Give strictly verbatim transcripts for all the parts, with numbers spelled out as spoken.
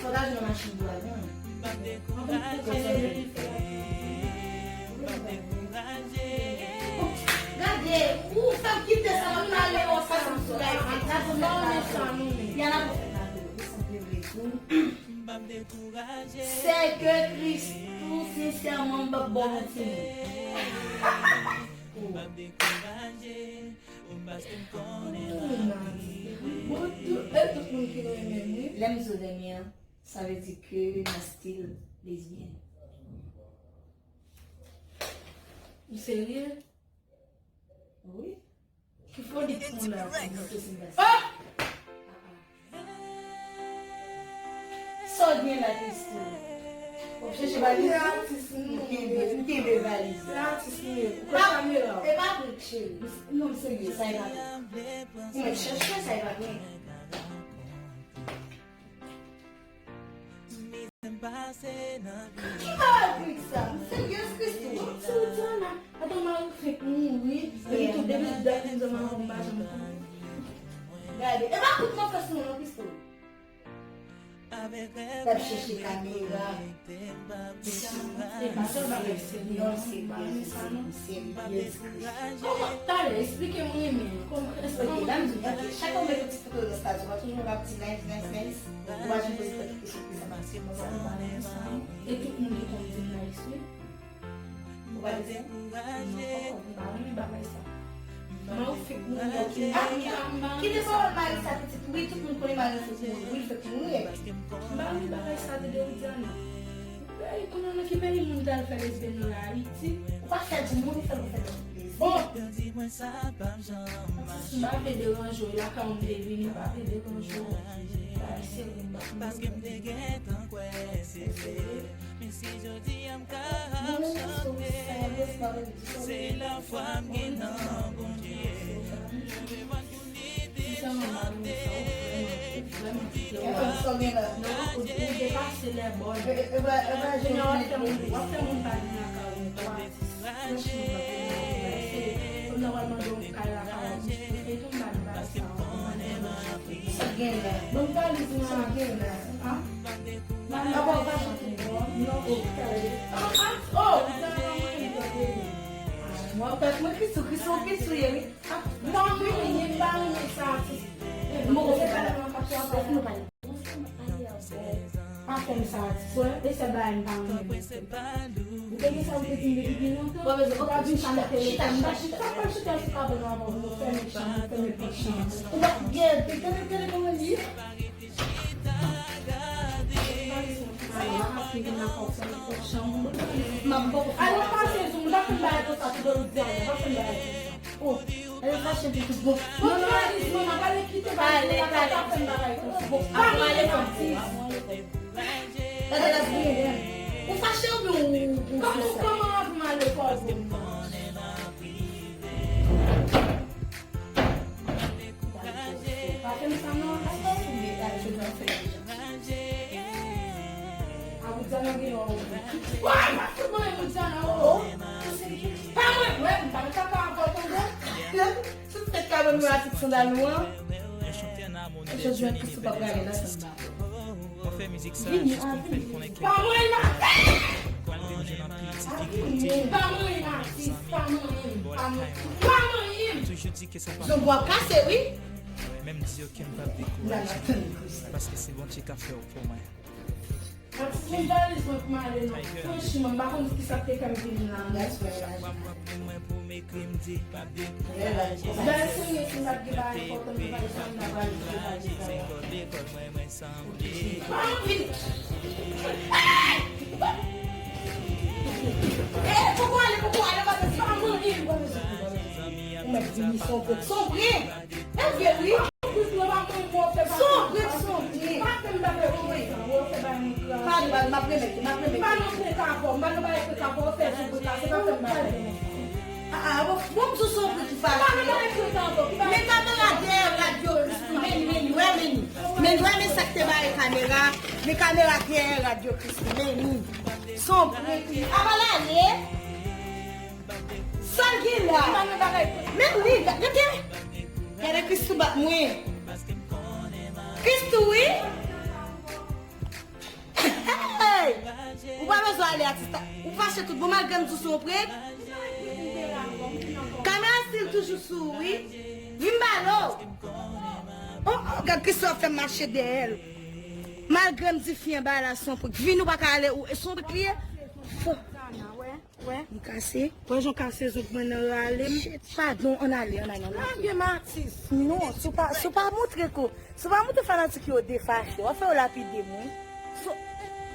Fò ta jwenn machin pou al, non? Anfen, pou kòb sa vle. Gade, ou fè m kite sa, m ap pale, ou sa, sa m sou live. Gade, non, men sa, non, men. Y a la pou fè la, ou sanble vre tou. Sè ke Kris tou sensèman m p ap ba w yon timoun. Bon, tout, e tout moun ki renmen m, wi. Lè m di w renmen an, sa vle di ke m still lesbyèn. Ou serye? Wi. Ki foli pou la pou mwen se Sylvester. Ah! Sa w gen la, Christoo? W ap chèche valiz ou? Atis nou. M kenbe, m kenbe valiz la. Se atis nou ye. Ou kwè kamera w? E pa trik, cheri. Non, m serye, sa e pa trik. Ou mèt chèche, sa e pa trik. Ki bagay trik sa? M serye, Christoo. Ti Roxana, atann mari w fenk mouri, epi tou depi Jacqueline Zoma, m pa janm konn. Gade, e pa kout mwen fè sou non, Christo. L ap chèche kamera. Se pa sèl bagay serye non, se pa serye, serye. Kòman? Talè, eksplike m renmen. Kòman? Eksplike. Ok, la m di w, ok, chak lè w mete yon ti foto nan estati, w pa toujou ap di nice, nice, nice. Ou pa janm poze tèt ou kesyon pou sa. E tout moun ki konn di m nice, wi. Ou pa di? Non, m pa renmen bagay sa. Mari w fèk mouri, ok. Ah, kite pawòl mari sa pitit. Wi, tout moun konnen mari w fèk mouri. Wi, l fèk mouri. M pa renmen bagay sa, tande, Widiana. Peyi, konnen nan ki peyi moun t al fè lesbyèn nan la, Ayiti? Ou pa fè di moun, ou fè pou fè tèt ou plezi. Bon. M pa vle deranje w, lakay ou m te vini, m pa vle deranje w. Bagay serye, m pa vle. Paske m te gentan kwè se vre. Men si jodi a m ka ap chante, se lafwa m gen nan Bondye. Mwen konn li deja. Kounye a w ap fè moun, w ap fè moun pase lè bòl. Kounye a w ap fè moun, w ap fè moun pa vin lakay ou, ou atis. Franchman, m ap fè moun pase. Kounye a w al mande yon kay lakay ou, atis. Fè tou m pa vin lakay ou. Sa gen la? Ban m valiz mwen. Sa gen la? An? Papa, ou pa chante non? Non, oh, talè. Ah, ah, oh, ou ta la mwen, tande. Mwen, pèp mwen, Christo, Christo, Christo, ye, wi. Ah, mwen, mwen, mwen, pa mwen, sa, atis. Mwen, mwen, pa la. Pa fè m sa, atis. Wè, e sèl bagay m pa renmen. Ou te gen sa, ou te di m depi byen lontan. Ou pa vin sa nan telefòn. M pa chita, m pa chita sou kabann nan avè w, nou fèmen chanm, nou fèmen pòt chanm. Ou pa gen, te tande, tande kòman li ye? Ale pase, zon, pa fè m bagay konsa, tou dou di ale, pa fè m bagay konsa. Oh, ale fache pou tout bon. Bon, non, non, Alice, mwen, m ap ale kite bagay la, pa fè m bagay konsa. Bon, pa mwen, ale, atis. Gade la, byen, byen. Ou fache oubyen ou, ou, ou sou sa? Kòman, kòman ap mal le kò? Pa fè m sa non. A Widiana gen lò. Wa, pa fout mwen Widiana, oh. Pa mwen, mwen, m pa nan kaka ankò, tande. Sou tèt kabann mwen ak tout sandal nou an. Jodi a, Christo p ap gade nan sandal. Mwen fè mizik sa jis pou m fè n konnen ke pa mwen, Matis! Malgre m jwenn anpil difikilte, pa mwen, Matis, pa mwen, pa mwen, pa mwen. Toujou di ke se pa mwen. Zong w ap kase, wi. Menm di yo ke m p ap dekouraje, paske se Bondye k ap fè w pou mwen. Matis, men valiz mwen pou m ale non. Franchman, m pa konn kisa k te fè m vin la non. Chak fwa m ap gen mwen pou m ekri, m di pa dekouraje. Bèl serye, si m pa t gen bagay enpòtan, m pa t ap pale sa, m ta pale sa. Lekòl, lekòl, mwen, mwen sanble. Pa anvi. Eh, poko ale, poko ale, pa bezwen, pa bezwen, pa bezwen. Ou mèt vini, sonbre, sonbre. E vre, wi. Sonbre, sonbre. Pa fè m bagay konsa. Ou fè bagay nou kraze. Pa, pa, m ap remèt, m ap remèt. M pa nan pran kavò, m pa nan bagay pran kavò, ou fè sou bout la, se pa fè m bagay konsa. Ah, ah, bon, bon, m sou sonbre ki fache. M pa nan bagay pran kavò, ki bagay. Men kamera dèyè radyo Christo, men, men, wè, men. Men, wè, men sa k te bare kamera. Men kamera dèyè radyo Christo, men. Sonbre ki. Apa l ale? Sa l gen la? Men wi, gade. Gade Christo bat mwen. Christo, wi. Hey! Ou pa bezwen ale, atis la. Ou fache tout bon, malgre m di w se yon prank. Kamera still toujou sou ou, wi. Vin ba lo. Oh, oh, gad Christo ap fè m mache dèyè l. Malgre m di fi an ba la se yon prank. Vin ou pa ka ale, ou, se yon prank li ye. Fò. Wè. M kase. Wè jan w kase zong mwen nan rale m. Shit, padon, ann ale, ann ale, ann ale. Lage m, atis. Non, si w pa, si w pa montre ke, si w pa montre fanatik yo defache, w ap fè yo lapide m, wi. So,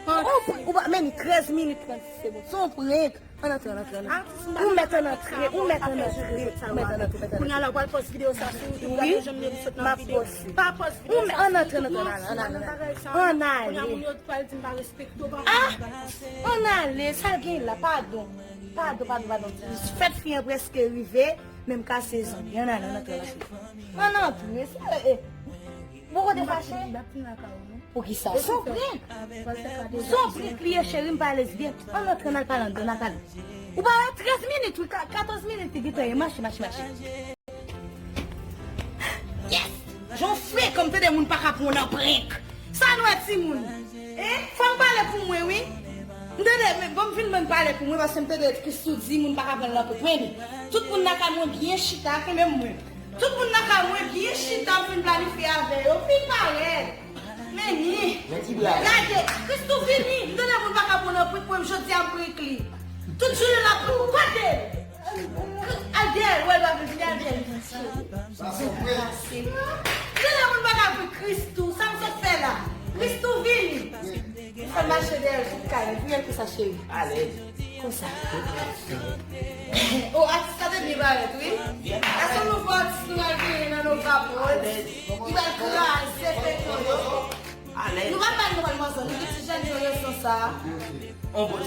ou, ou pa, men trèz minit trannsis segonn. Se yon prank. Ann antre, ann antre, ann antre. Ou mèt ann antre, ou mèt ann antre, ou mèt ann antre, ou mèt ann antre. Kounye a la, w pral pòs videyo sa sou YouTube, gade jan m sot nan videyo. Pa pòs videyo sa sou YouTube, non, ann antre, ann antre, ann ale. Kounye a moun yo pral di m pa respekte w, pa. Ah! Ann ale, sa l gen la, padon. Padon, padon, padon. Fèt fi an prèske rive, men m kase zong li. Ann ale, ann antre, ann antre. Ann antre, se, eh, eh. Bon kote fache? Poukisa? Se yon prank. Se yon prank li ye, cheri, m pa lesbyèn. Ann antre, ann al pale anndan, ann al pale. Ou pa wè trèz minit, wi, ka-, katòz minit li gentan ye, mache, mache, mache. Jan w frekan, m tande moun pa ka pran w nan prank. Sa nou wè timoun? Hein? Fò m pale pou mwen, wi. M tande, men bon, m fin ban m pale pou mwen, paske m tande Christoo di moun pa ka pran l nan prank. Men li, tout moun nan kay mwen byen chita, kenbe m mwen. Tout moun nan kay mwen byen chita, m fin planifye avè yo. Fi parèt. Men li. Gade, Christoo vini. M tande moun pa ka pran l nan prank, mwen jodi a m prank li. Tout jounen l ap prank. Kote? Al dèyè l, wè l pa vle vini, al dèyè l. Sa se vre. Genlè moun pa ka pran Christoo, sa m sot fè la? Christoo vini. Fè m mache dèyè l tout kay, vire l konsa cheri. Alèz. Konsa. Oh, atis la te byen parèt, wi. Èske nou wè atis nou pral genyen nan Nova Mode? Li pral kraze feyton yo. Nou pa bay nou pral manzè, nou gen ti jèn jan yo san sa.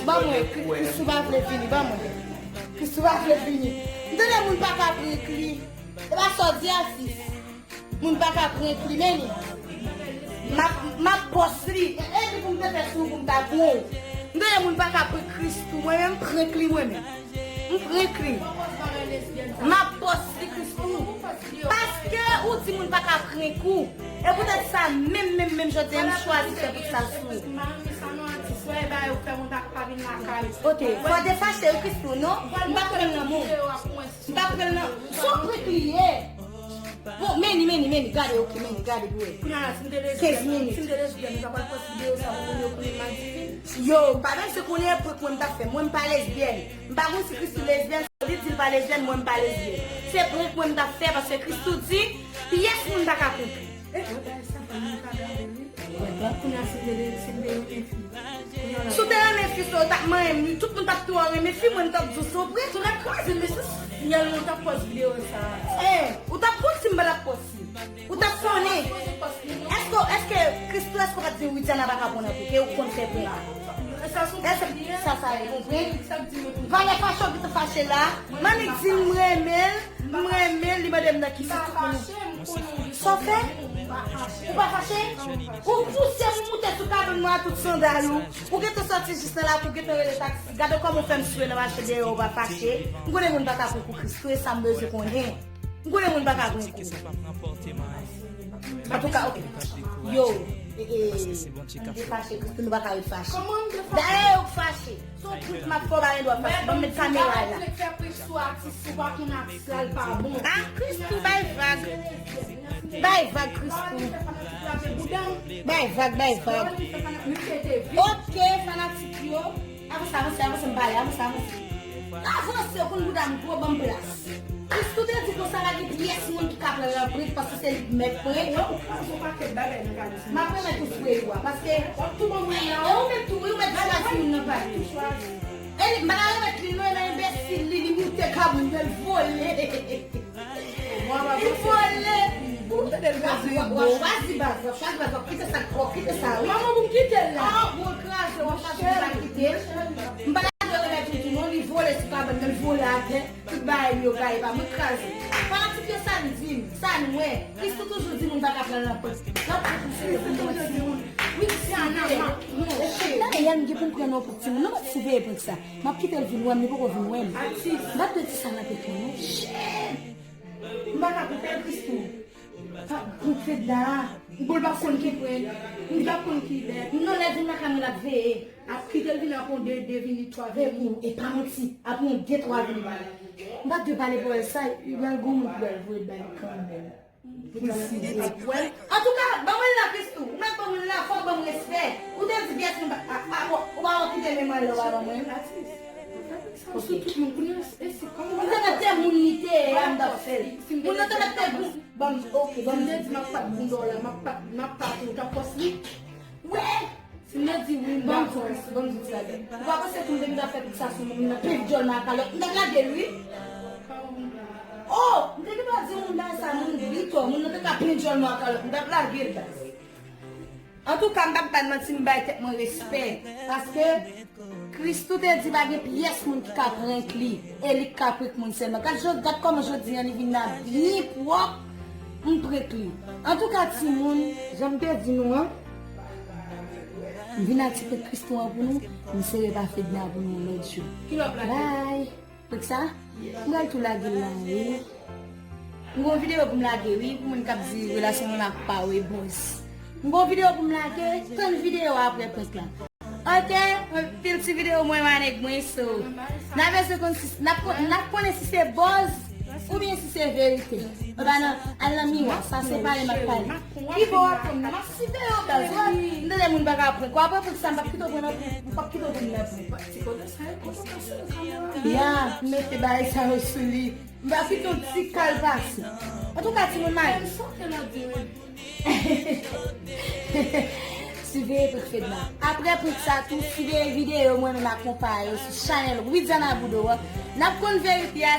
Ban mwen, Christoo pa vle vini, ban mwen. Christoo pa vle vini. M tande moun pa ka prank li. E pa sa w di atis. Moun pa ka prank li, men li. M ap, m ap pòs li. E, e li pou m te fè sou pou m ta pran w. M tande moun pa ka prank Christoo, mwen menm m prank li mwen menm. M prank li. M ap pòs li Christoo. Paske ou di moun pa ka prank ou. E poutèt sa, menm, menm, menm jodi a, m chwazi fè tout sa sou ou. Ok, fò defache wi Christoo, non? M pa pran l nan men w. M pa pran l nan. Se yon prank li ye. Bon, men li, men li, men li, gade, ok, men li, gade pou wè. Kenz minit. Yo, pa menm se konnen prank mwen m t ap fè. Mwen m pa lesbyèn. M pa konn si Christoo lesbyèn, so li di l pa lesbyèn, mwen m pa lesbyèn. Se prank mwen m t ap fè, paske Christoo di, pyès moun pa ka prank. Si w te renmen fi sa, w t ap manyen m, tout moun t ap tou renmen fi, mwen m t ap di w se yon prank. Tou nèt kraze, men se syèl mwen t ap pòs videyo sa. Eh, ou t ap pòs si m pa t ap pòs si. Ou t ap konnen. Èske, èske, Christoo, èske w pa t di Widiana pa ka pran nan prank, e ou konn fè prank? Èske sa sa ye, ou prank? Valè fache w gentan fache la. Mannik di m renmen l, m renmen l, li mande m nan ki sens tout moun. Sa w fè? Ou pa fache? Ou pouse m moute sou kabann mwen a tout sandal ou. Ou gentan sòti jis nan lakou, ou gentan rele taksi. Gade kòman w fè m swe nan mache dèyè w pa fache. M konnen moun pa ka prank ou Christoo, e sa m bezwen konnen. M konnen moun pa ka prank ou. Antouka, ok. Yo, e, e, m te fache, Christoo, nou pa ka ret fache. Dayè, yo k fache. Se yon prank m ap fè w, pa gen dwa fache. Ban m met kamera la. Ah, Christoo, bay vag. Bay vag, Christoo. Bay vag, bay vag. Ok, fanatik yo. Avanse, avanse, avanse, m pale, avanse, avanse. Avanse, ou konn bouda m gwo, ban m plas. Christoo te di konsa pa gen pyès moun ki ka pran l nan prank paske se li k mèt prank. M ap remèt ou sou e ou a, paske e ou menm tou, wi, ou mèt chwazi youn nan pale. E li, m pa ta remèt li non, e nan enbesil li, li moute kabann mwen, l vole. Li vole. W ap chwazi baz, w ap chwazi baz, w ap kite sa, w ap kite sa, wi. Kòman pou m kite l la? Ah, bon, kraze, w ap chwazi pou pa kite l. M pa ta dwe remèt ou tou non, li vole sou kabann nan, li vole atè, tout bagay li yo gaye pa mwen, kraze. Fanatik yo, sa n di m, sa n wè. Christoo toujou di moun pa ka pran nan prank. Nan prank ou se pou mwen timoun. Wi, Christoo, non. Dayè, m gen pou m pran nan prank timoun. Non, m ap siveye prank sa. M ap kite l vin wè m, li poko vin wè m. M ap te di sa nan prank lan non. Shit! M pa ka koupe l, Christoo. Pa, prank Fedna a. Bon, l pa konn ki prank. M pa konn ki lè. Non, lè vin lakay mwen, l ap veye. Ap kite l vin ap yon de, de vini, twa vini. E pa manti. Ap yon de, twa vini. M pa t dwe pale pou Elsa, li pral gon moun ki pral voye l ba li kanmenm. Pou l siveye. Antouka, ban mwen l la, Christoo. Ou mèt ban mwen l la, fò w ban m respè. Ou te di pyès moun pa, a, a, bon, ou pa wè kite men mwen lè w pa ban mwen. Atis. Ou sou tout moun kounye a, e se kòman. Ou te mèt te moun li te ye a, m t ap fè l. Moun nan te mèt te moun. Ban m, ok, ban m. Si m te di m ap pat bounda w la, m ap pat, m ap pat ou, w t ap pòs li? Wi! Si m te di wi, m pa pòs. Ban m di sa. Ou pa panse tou m te gentan fè tout sa sou moun nan, plen djòl nan a kalòt, m t ap lage l, wi. Oh, m te gentan di moun nan sa, moun li tò, moun nan te ka plen djòl nan a kalòt, m t ap lage l, baz. Antouka, m p ap bay manti, m bay tèt mwen respè. Paske Christoo te di pa gen pyès moun ki ka prank li, e li k ka prank moun sèlman. Gad, jò- gad kòman jodi a li vin la byen pwòp, m prank li. Antouka, timoun, jan m te di nou an, m vin ak ti prank Christoo an pou nou, m sere pa Fedna pou nou lòt jou. Bye! Prank sa? M pral tou lage l la, wi. M gon videyo pou m lage, wi, pou moun k ap di relasyon mwen ak pa w e bòz. M gon videyo pou m lage, tann videyo a apre prank la. Ok, anpil ti videyo mwen, mwen avèk mwen, so. N a bezwen konn si, n ap kon- n ap konnen si se bòz oubyen si se verite. Anba nan, al nan miwa, sa se pale m ap pale. Ki bò w ap pran m nan? M ap siveye w baz, wè. M tande moun pa ka prank. W ap prank sa, m p ap kite w pran nan prank. M p ap kite w pran nan prank. Ya, m mete bagay sa yo sou li. M pa kite yon ti kal pase. Antouka, timoun mari. Siveye prank Fedna. Apre prank sa tou, siveye videyo mwen menm ak konpa yo sou chanèl Widiana Boudreau an. N ap konn verite a,